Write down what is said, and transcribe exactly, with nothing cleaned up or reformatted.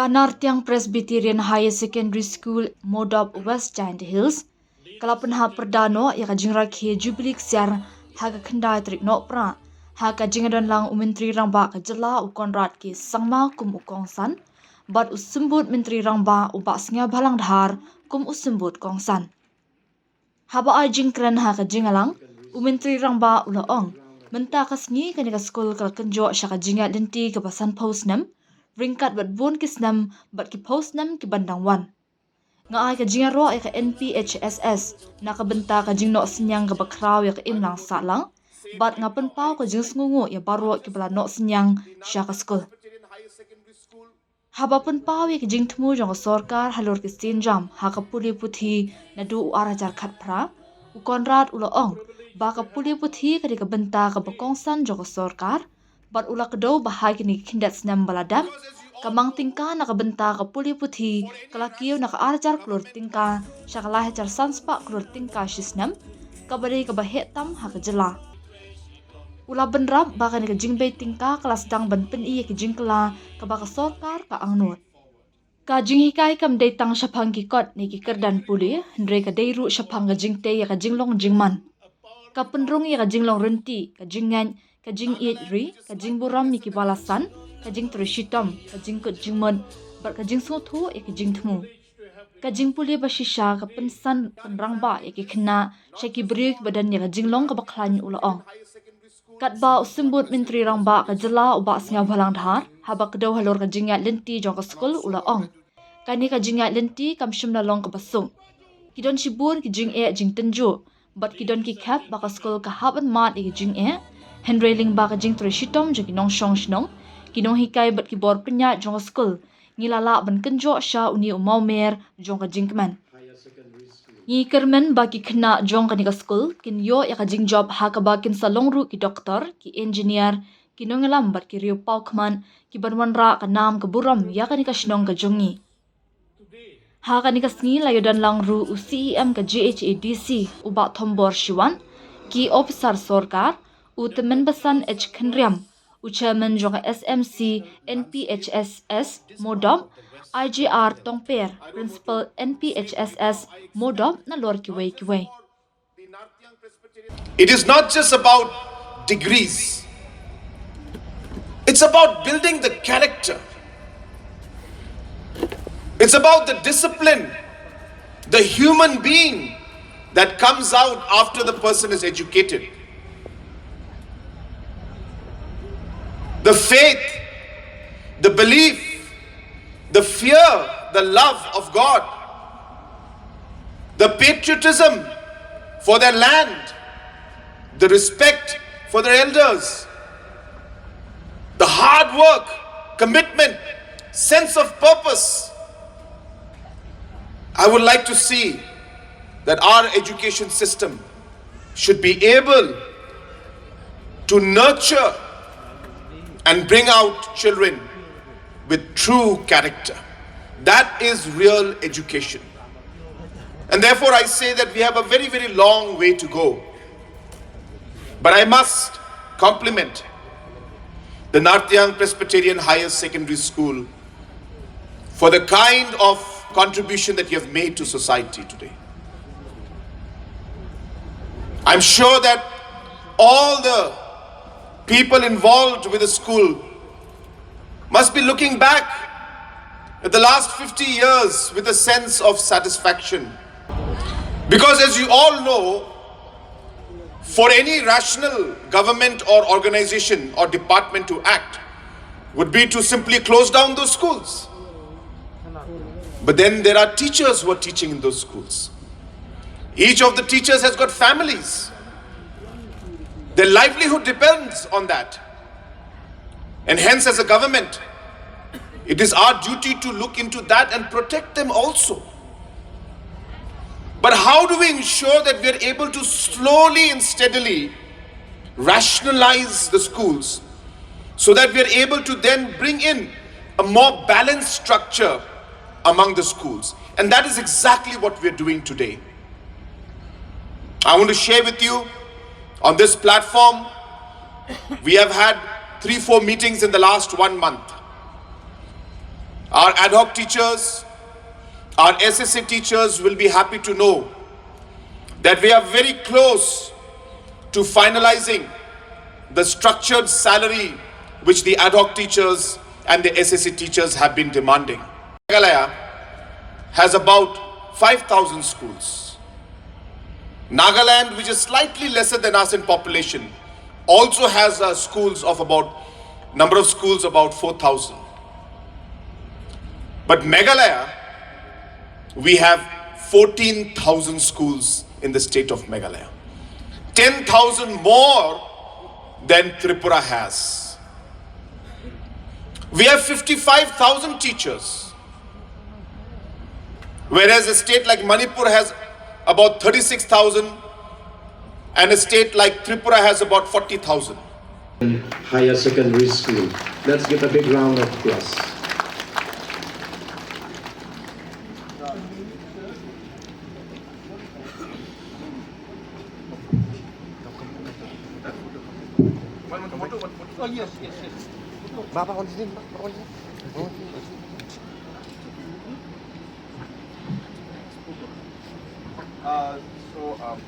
Ka Nartiang Presbyterian Higher Secondary School, Modob, West Jaintia Hills, ka la pynhap pyrda noh ïa ka jingrakhe Jubilee Ksiar ha ka khyndai tarik Nohprah, ha ka jingdon lang u Myntri Rangbah ka jylla u Conrad K Sangma kum u kongsan, bad u Symbud Myntri Rangbah u Bah Sniawbhalang Dhar kum u Symbud kongsan. Haba ai jingkren ha ka jingïalang, u Myntri Rangbah u la ong, mynta ka sngi kane ka skul ka la kynjoh sha ka jingïaid lynti kaba sanphew snem, ryngkat bad bun ki snem bad ki phew snem ki ban dang wan. Nga ai ka jingïaroh ïa ka N P H S S na ka bynta ka jingnoh synñiang kaba khraw ïa ka imlang sahlang, bad nga pynpaw ka jingsngewnguh ïa baroh kiba la noh synñiang sha ka skul. Haba pynpaw ïa ka jingthmu jong ka sorkar halor ki sienjam ha ka pule puthi naduh u ar hajar khatphra, u Conrad u la ong ba ka pule puthi ka dei ka bynta kaba kongsan jong ka sorkar, bad u la kdew ba ha kine ki khyndiat snem ba la dep, ka mang tyngka na ka bynta ka pule puthi ka la kiew na ka ar hajar klur tyngka sha ka lai hajar san spah klur tyngka shi snem, kaba dei kaba heh tam ha ka jylla. U la bynrap ba kane ka jingbei tyngka ka la sdang ban pyni ïa ki jingkylla kaba ka sorkar ka angnud. Ka jinghikai kam dei tang shaphang ki kot ne ki kyrdan pule, hynrei ka dei ruh shaphang ka jingtei ïa ka jinglong jingman. Ka pynrung ïa ka jinglong ryntih, ka jingngeit, ka jingïeit ri, ka jingburom ïa kiba la san, ka jingtrei shitom, ka jingkut jingmut, bad ka jingsngewthuh ïa ka jingthmu. Ka jingpule ba shisha ka pynsan pynrangbah ïa ki khynnah sha ki briew kiba don ïa ka jinglong kaba khlaiñ, u la ong. Katba u Symbud Myntri Rangbah ka jylla u Bah Sniawbhalang Dhar haba kdew halor ka jingïaid lynti jong ka skul u la ong, kane ka jingïaid lynti kam shym la long kaba suk. Ki don shibun ki jingeh jingtynjuh, bad ki don ki khep ba ka skul ka hap ban mad ïa ki jingeh, hynrei lyngba ka jingtrei shitom jong ki nongshong shnong, ki nonghikai bad ki bor pynïaid jong ka skul, ngi la lah ban kynjoh sha une u mawmer jong ka jingkmen. Ngi kyrmen ba ki khynnah jong kane ka skul kin ïoh ïa ka jingjop ha kaba kin sa long ruh ki doktor, ki engineer, ki nongïalam bad ki riewpawkhmat kiban wanrah ka nam ka burom ïa kane ka shnong ka jong ngi. Ha kane ka sngi la ïadon lang ruh u C E M ka J H A D C, u Bah Thombor Shiwan, ki ophisar sorkar, u Tymmen Basan H Khynriam, u Chairman jong ka S M C N P H S S Modob, I J R Tongper, Principal N P H S S Modob, nalor kiwei kiwei. It is not just about degrees. It's about building the character. It's about the discipline, the human being that comes out after the person is educated. The faith, the belief, the fear, the love of God, the patriotism for their land, the respect for their elders, the hard work, commitment, sense of purpose. I would like to see that our education system should be able to nurture and bring out children with true character. That is real education. And therefore, I say that we have a very, very long way to go. But I must compliment the Nartiang Presbyterian Higher Secondary School for the kind of contribution that you have made to society today. I'm sure that all the people involved with the school must be looking back at the last fifty years with a sense of satisfaction. Because, as you all know, for any rational government or organization or department to act would be to simply close down those schools. But then there are teachers who are teaching in those schools. Each of the teachers has got families. Their livelihood depends on that. And hence, as a government, it is our duty to look into that and protect them also. But how do we ensure that we are able to slowly and steadily rationalize the schools so that we are able to then bring in a more balanced structure among the schools? And that is exactly what we are doing today. I want to share with you, on this platform, we have had three, four meetings in the last one month. Our ad hoc teachers, our S S A teachers will be happy to know that we are very close to finalizing the structured salary which the ad hoc teachers and the S S A teachers have been demanding. Meghalaya has about five thousand schools. Nagaland, which is slightly lesser than us in population, also has uh, schools of about, number of schools about four thousand. But Meghalaya, we have fourteen thousand schools in the state of Meghalaya. Ten thousand more than Tripura has. We have fifty-five thousand teachers, whereas a state like Manipur has about thirty-six thousand and a state like Tripura has about forty thousand. Higher secondary school. Let's give a big round of applause. Uh, so, um,